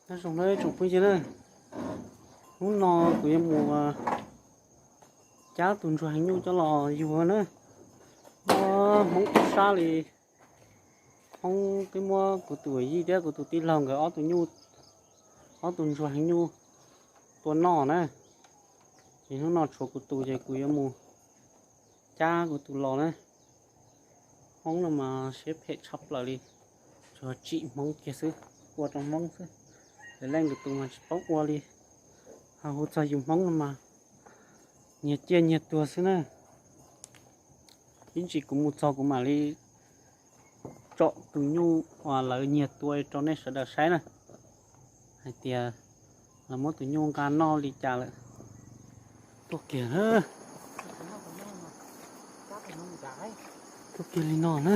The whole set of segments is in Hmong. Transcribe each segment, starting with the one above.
Nyob zoo nawb tsoom phooj ywg na, hnub no kuv yuav mus cab tus ntsuag heev nyuj coj los yug na. Hmoob tub sab li, Hmoob twb muab kuv tus yij thiab kuv tus tij laug nkawd ob tus nyuj, ob tus ntsuag heev nyuj tua noj na. Ces hnub no tshuav kuv tus ces kuv yuav mus cab kuv tus los na. Hmoob no mas siab phem tshaj plaws li, tsuas tsim Hmoob kiag xwb, ua rau Hmoob xwb. Lawv leej lwm tus mas tsis paub ua li, ho hu txog yus Hmoob no mas nyias ciaj nyias tuag xwb na. Ib ntsis kuv mus txog kuv mam li tsom tus nyuj uas lawv nyiag tua rau nej sawv daws saib na, hais tias lawv muab tus nyuj nqa noj li cas lawm. Tuaj kiag, tuaj kiag li no na.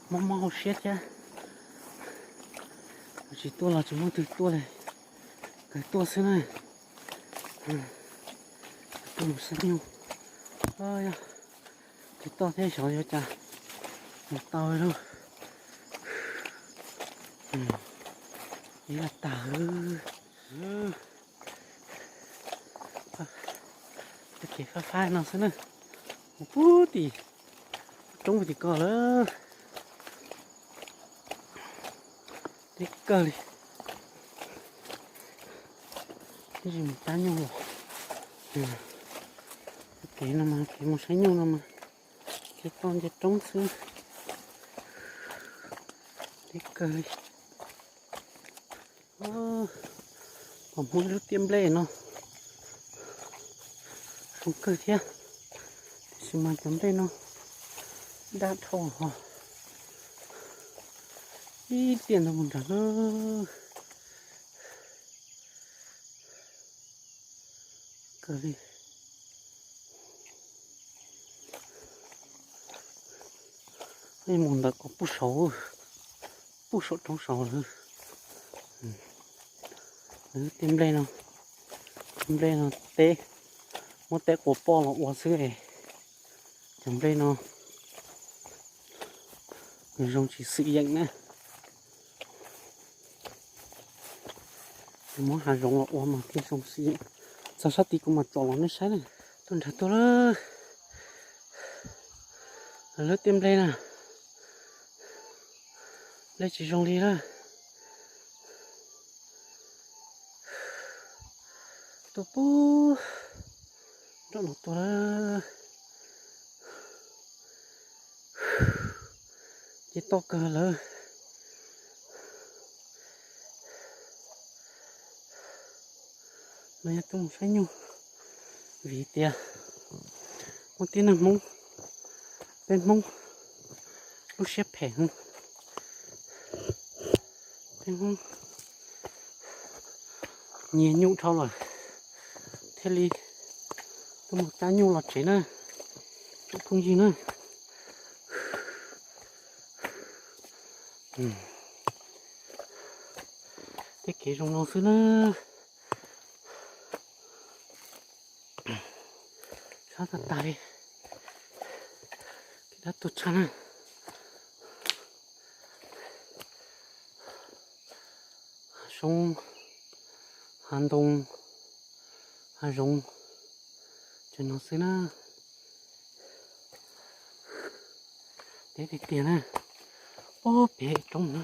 Mob mob hauv siab thiab. Tsis tuaj los tsis muaj twg tuaj li, kawg tuaj xwb na. Tuaj mus saib nyuj. Yog, tsis toj thiab xyov yuav cas mus tau li lauj. Ib yam tag, tej kev fab fab no xwb na. Mus pub tim roob pem tim ko lawm. Deb kawg li. Ib mus cab nyuj los. Kev no mas kev mus saib nyuj no mas kev toj nce roob xwb. Deb kawg li. Pom muaj ib lub tiaj nplej no zoo kawg thiab, tiam sis mas cov nplej no daj dhau hos. Ib tiaj ntawd mus nrad na. Kawg li. Mus ntawm qhov puag saud, puag saum roob saud lawm. Lub tiaj nplej no, nplej no teb, muab teb quas poj los ua xwb. Cov nplej no nws zoo tsis xwm yeem na. Muab hav zoov los ua mas thiaj zoo xwm yeem. Txog sab tid kuv mam tsom los nej saib na. Tuaj nrad tuaj lawm. Lub tiaj nplej na, nplej tsis zoo li lawm. Tuaj pub nram no tuaj lawm. Ces toj kawg lawm. No yog tuaj mus saib nyuj, vim tias muaj tib neeg Hmoob, peb Hmoob lub siab phem heev. Peb Hmoob nyiag nyuj dhau lawm thiaj li tuaj mus cab nyuj los tsev na, tsoom phooj ywg na. Tej kev zoo no xwb na. Sab tag tag li, kev dab tuag tshaj na. Hav zoov, hav ntoo, hav zoov, cov no xwb na. Deb tiag tiag na. Ob pem roob na.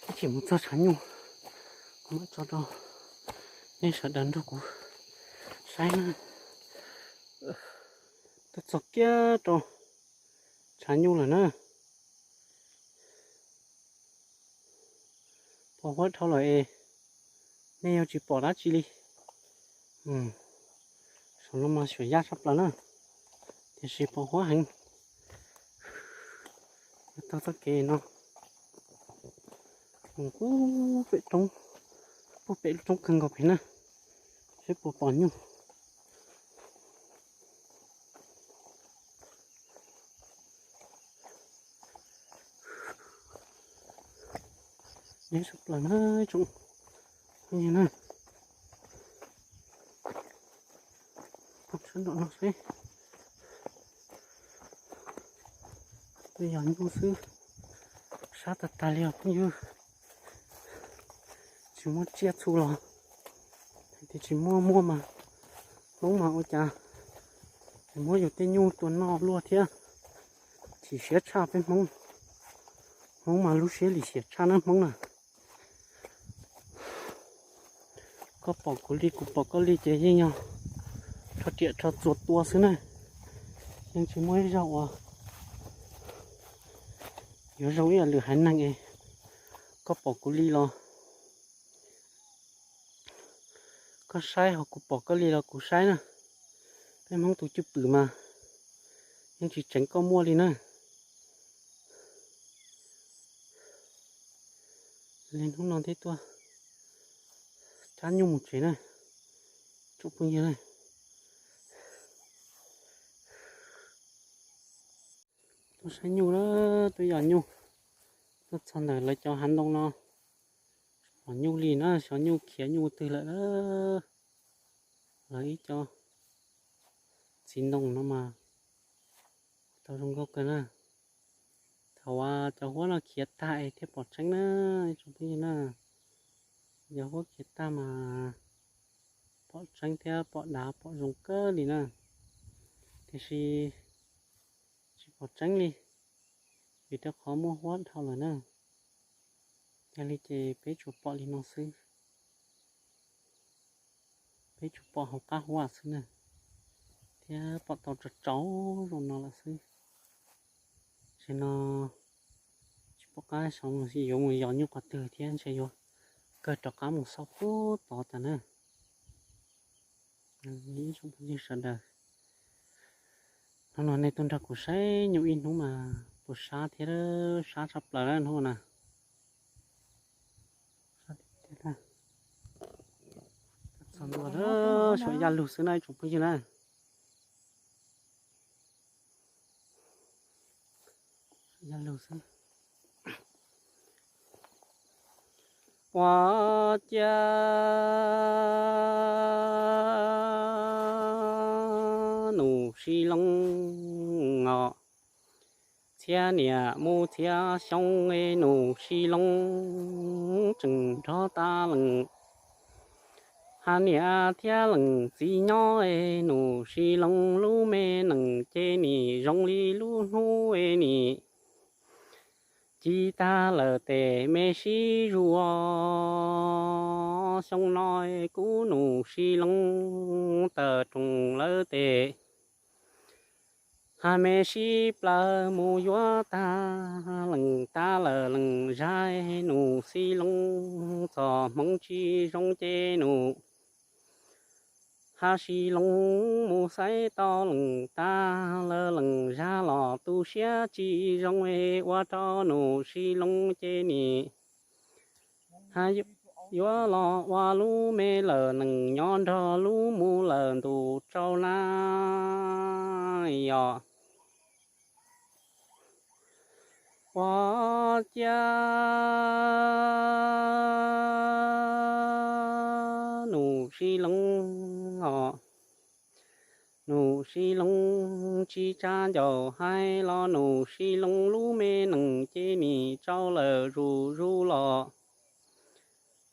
Ib chim mus txog tshav nyuj, kuv mam tso rau nej sawv daws nrog kuv saib na. Tuaj txog kiag rau tshav nyuj lawm na. Pos huab dhau lawm es nej yuav tsis pom dab tsi li. Saum no mas xyuam yaj tshaj plaws na, tiam sis pos huab heev. Tau txoj kev no mus pem roob, puag pem lub roob kawg nkaus pem na, seb puas pom nyuj. Deb tshaj plaws na tsoom phooj ywg na. Pom sab nraum no seb. Tuaj yos nyuj xwb, sab tag tag li os phooj ywg. Tsis muaj tsiaj txhu los hais tias tsis muaj, muaj mas Hmoob mas ua cas muab yus tej nyuj tua noj luaj thiab. Chim siab tshaj peb Hmoob. Hmoob mas lub siab lim hiam tshaj na Hmoob na. Koj pom kuv li kuv pom koj li ces yeej yog rho riam rho txuas tua xwb na. Yeej tsis muaj ib zaug uas yuav zoo ib yam lwm haiv neeg es koj pom kuv li los koj saib, ho kuv pom koj li los kuv saib na. Peb Hmoob tus cwj pwm mas yeej tsis tseev koj muaj li na. Li hnub no thiaj tuaj cab nyuj mus tsev na, tsoom phooj ywg na. Tuaj saib nyuj na, tuaj yos nyuj, tuaj txog ntawm lawv cov hav ntoo no, pom nyuj li na, xyov nyuj khiav nyuj twg lawm na. Lawv ib co txiv ntoo no mas tau zoo nkauj kawg na. Thaum uas cov huab no khiav tag es thiaj pom tseeb na, tsoom phooj ywg na. Cov huab khiav tag mas pom tseeb thiab pom dav pom zoo kawg li na. Tiam sis tsis pom tseeb li, vim rau qhov muaj huab dhau lawm na. Yog li ces peb tsuas pom li no xwb. Peb tsuas pom hauv qab huab xwb na, thiab pom tau tsaus tsaus zoo no lawm xwb. Tam sim no tsis pom qab xyov yuav mus yos nyuj qhov twg thiab, ntshe yuav kawg rov qab mus xauj pub tod tas na. Ib tsoom phooj ywg sawv daws, hnub no nej tuaj nrog kuv saib nyuj ib hnub mas puas sab thiab, sab tshaj plaws na hnub na. Txog ntua lawm, suav yaj lug xwb na ib tsoom phooj ywg na. Yaj lug xwb. Ua cas Nus Sib Loob os, txhiab niam mus txhiab xyoo es Nus Sib Loob tseem nrog tag lees, hab niam thiab leej txiv nyob es Nus Sib Loob lub me nees ces nim zoo li lub hnub es nim ci tag lawm tes me sib zuag. Xyoo no kuv Nus Sib Loob tawm roos lawm tes, hab me sib plaws mus yuav tag lees, tag lawm lees zag. Nus Sib Loob txom hmoov tsis zoo ces Nus hab Sib Loob mus xaiv tau lees tag lawm lees zag los tu siab tsis zoo es ua rau Nus Sib Loob ces nim hab yuav los ua lub me lawm nees nyob nrog lub mus lawm ntu rau na yom. Ua cas Nus Sib Loob os, Nus Sib Loob tsis tsa ncaus hais los Nus Sib Loob lub me nees ces nim tsau lawm zuj zus los.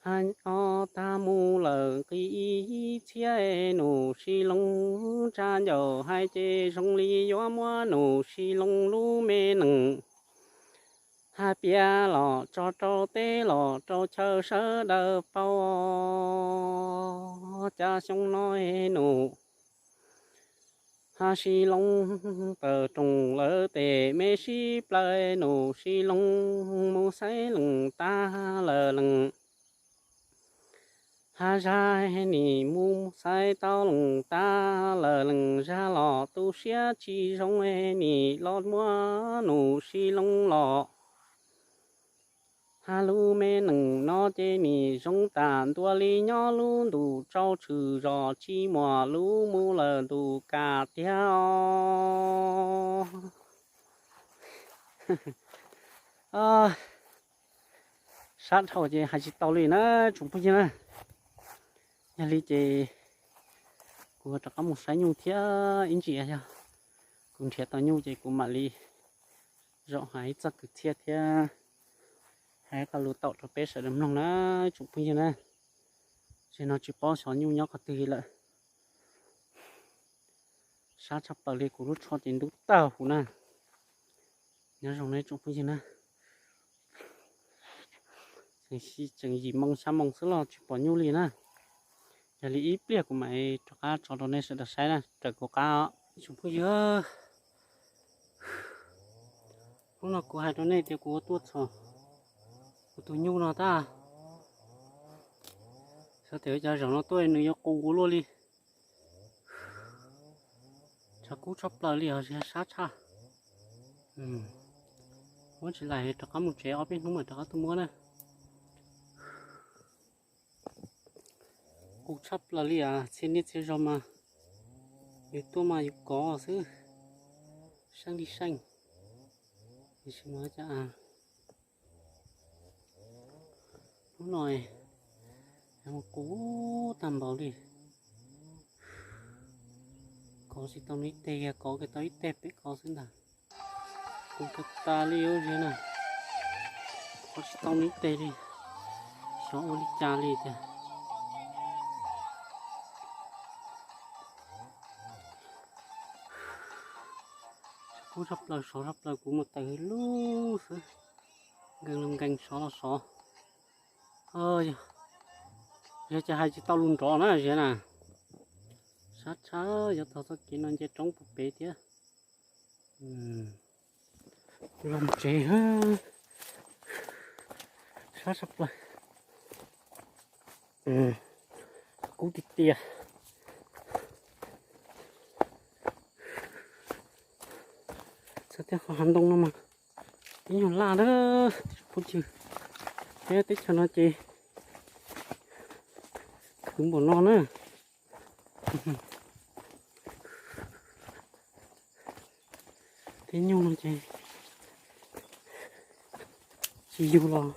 Hab o tag mus lawm nqi ib txhiab es Nus Sib Loob tsa ncaus hais ces zoo li yuav muab Nus Sib Loob lub me nees hab piav los tso rau teb los rau chaw sawv daws paub. Cas xyoo no es Nus hab Sib Loob tawm roos lawm tes me sib plaws, Nus Sib Loob mus xaiv lees tag lawm lees hab zag, nim mus xaiv tau lees tag lawm lees zag los tu siab tsis zoo es nim los muab Nus Sib Loob los hab lub me nees no ces nim zoo tam ntua li nyob lub ntu tsau tshwm zos tsis muaj lub mus lawm ntu kam tiag os. Sab dhau ces hais tsis tau li na tsoom phooj ywg na. Yog li ces kuv rov qab mus saib nyuj thiab ib ntsis yog kuv nrhiav tau nyuj ces kuv mam li Zaum hais ib txoj kwv txhiaj thiab hais ib qho lus taum rau peb sawv daws mloog na, tsoom phooj ywg na. Tsev no tsis paub xyov nyuj nyob qhov twg lawm. Sab tshaj plaws li, kuv lub tsho ces ntub tag huv na. Nyob zoo na tsoom phooj ywg na. Tseem, tseem yim moo xya moo xwb los tsis pom nyuj li na. Yog li ib pliag kuv mam rov qab tso rau nej sawv daws saib na, raws kuv qab os tsoom phooj ywg. Hnub no kuv hais rau nej tias kuv tuaj txhom kuv tus nyuj no tag. Xyov tias cov zaum no tuaj nws yuav qus ua luaj li. Tshav kub tshaj plaws li os, sab tshaj. Muab tsis laim rov qab mus tsev, ob peb hnub mam rov qab tuaj muab na. Qus tshaj plaws li as, txhia niaj txhia zaus mas yus tuaj mas yus kov xwb, seej li seej. Tiam sis mas cas hnub no qus tag npaum li, kov tsis tau ib teg, kov kiag tau ib teg pem ko xwb ntag. Qus tag tas li ub ziag na, kov tsis tau ib teg li, xyov ua li cas li tiag. Kub tshaj plaws, sov tshaj plaws, kuv mus tawm hwv lub xwb, nkees los nkees, sov los sov. Yog, yog ces hais tsis tau lus nrov na ziag na. Sab tshaj, yuav taug txoj kev no nce roob puag pem thiab. Los tsev, sab tshaj plaws. Kub tiag tiag. Txog tej qhov hav ntoo no mas ib nyuag laj lawm, phooj ywg. Peb teb chaws no ces khwv npaum no na. Tej nyuj no ces tsis yug los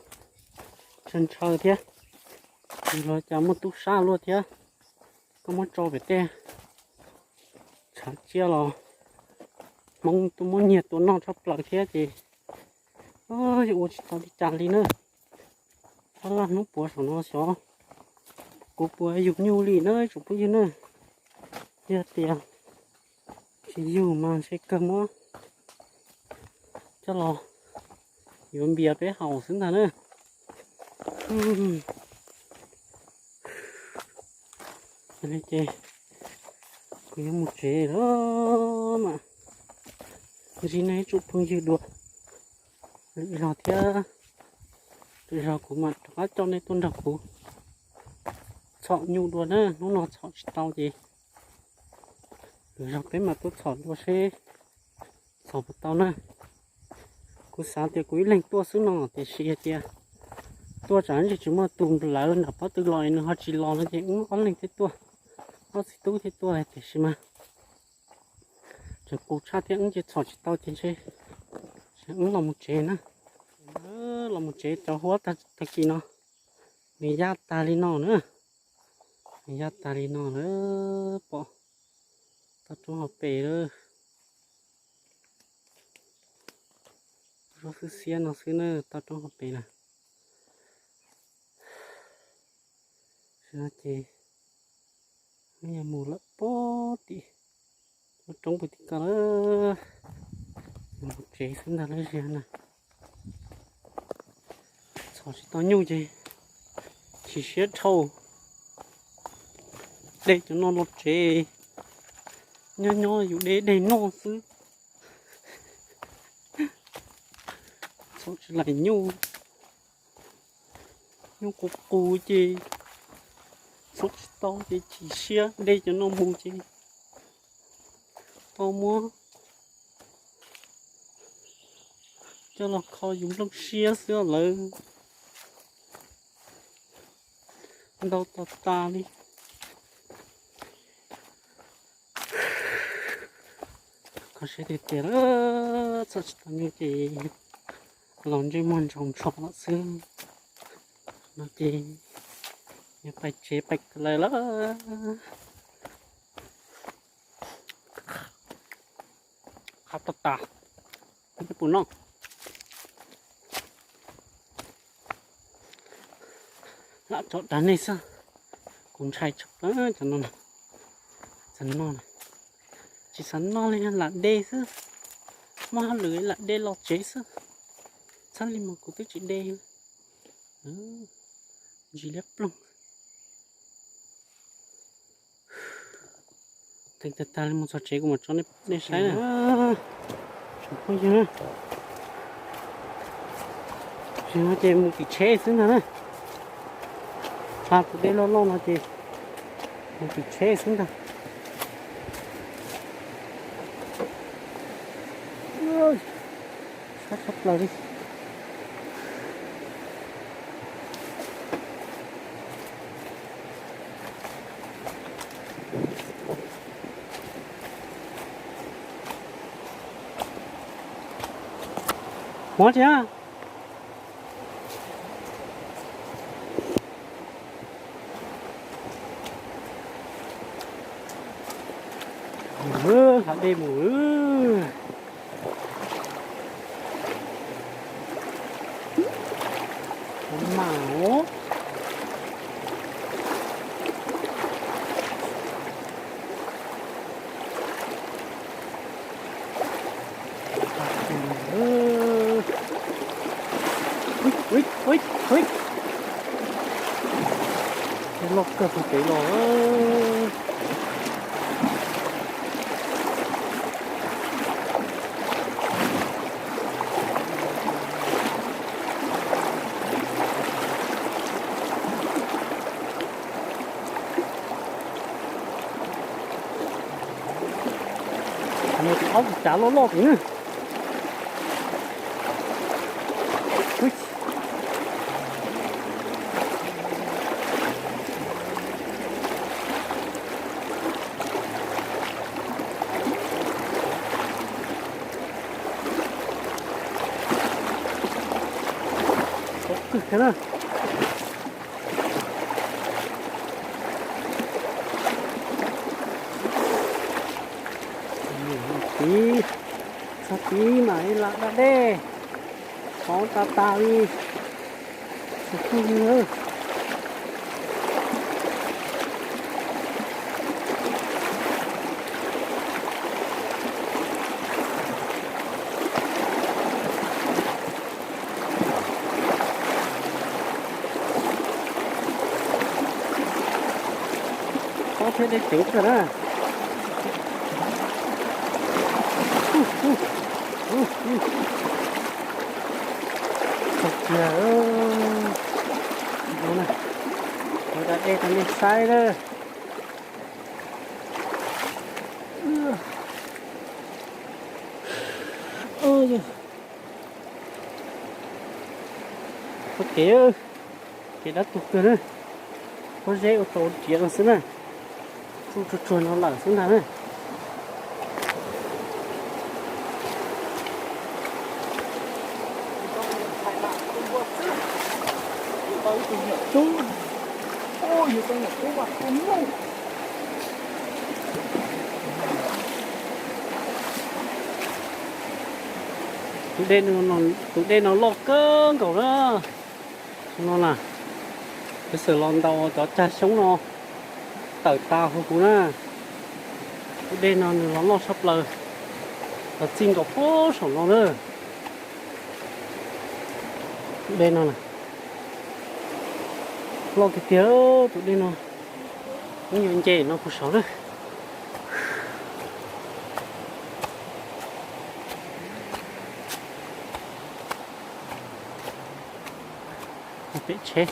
ntshaw ntshaw thiab, yug los cas muaj tub sab luaj thiab. Koj muab tso pem tej tshav tsiaj los Hmoob tuaj muab nyiag tua noj tshaj plaws thiab ces yuav ua tsis tau li cas li na. Sab laj hnub puav saum no xyov kuv puas yug nyuj li na tsoom phooj ywg na. Yog tias tsis yug mas ntshe kawg muab coj los yuav npias peb haus xwb ntag na. Yog li ces kuv yuav mus tsev lawm mas ntsib nej tsoom phooj ywg dua lwm zaus thiab. Lwm zaus kuv mam rov qab coj nej tuaj nrog kuv txhom nyuj dua na. Hnub no txhom tsis tau ces lwm zaus peb mam tuaj txhom dua seb txhom puas tau na. Kuv xav tias kuv ib leeg tuaj xwb no tiam sis hais tias tuaj tsam ntsis tsis muaj tus lawv nram pob tw los nws ho tsis los no ces wb ob leeg thiaj tuaj, ob txiv tub thiaj tuaj tiam sis mas tseem qus tshaj thiab wb ces txhom tsis tau ces ntshe wb los mus tsev na. Los mus tsev, cov huab tag kis no nws yaj tag li no na, nws yaj tag li no na, pom toj roob hauv pes lawm. Zaub xwb xiab no xwb na, toj roob hauv pes na. Ces wb yuav mus lawm pem tim lub roob pem tim ko lawm, mus tsev xwb ntag lauj ziag na. Txhom tsis tau nyuj ces chim siab dhau, de cov no los tsev, nyob nyob yus de de noj xwb. Txhom tsis laim nyuj, nyuj qus qus ces txhom tsis tau ces chim siab de cov no mus ces tau muab coj los kho yus nplooj siab xwb lawm. Ntau tas tas li. Kho siab tiag tiag lawm, txhom tsis tau nyuj ces los ntsej muag ntsoos ntshoo lawm xwb no ces yuav pais tsev pais kawm lawm lauj. Qab tag tas, peb pum noj. Lam tso dag nej xwb, kuv ntshai tshaj plaws cov no na. Txawm no na, tsis xav noj li, lam de xwb, muaj hauj lwm lam de los tsev xwb. Txhab li mas kuv twb tsis de. Ntsis liab ploog. Teev tag tag li mus txog tsev kuv mam tso nej saib na. Tsoom phooj ywg, no ces mus tim tsheb xwb ntag na. Hla tus dej loj loj no ces mus tim tsheb xwb ntag. Sab tshaj plaws li. Muab thiab. Hla dej mus. Mam os. Ui, ui, ui, ui. Loj kawg hauv pem los. Tus ob tus cav loj loj tim na. Txhob kawg thiab na. Tib, txhob tib mam li lam da dej, qhov tas tas li. Tus phooj ywg, txhob thiab deb ceev kawg na. Txog kiag, ua da dej rau nej saib na. Ua kev, kev dab tuag kawg na. Pob zeb ua tau riam no xwb na. Tsuj tsuag tsuag no lawm xwb ntag na. Tus dej no, tus dej no loj kawg nkaus na. No na, peb xawm los ntaus cov cag xyoob no tawm tas huv huv na. Tus dej no nws los loj tshaj plaws, los txij nkaus puag saum no na. Tus dej no na, loj tiag tiag tus dej no, ib nyuag nce no puag saud na. Pem tsheb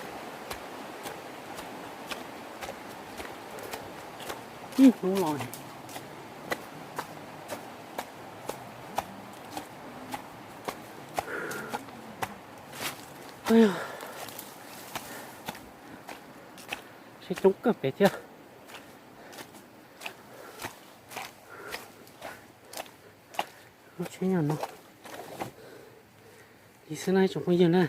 ib hnub los. Tsheb coob kawg pem thiab. Lub tsheb nyob no. Li xwb na ib tsoom phooj ywg na.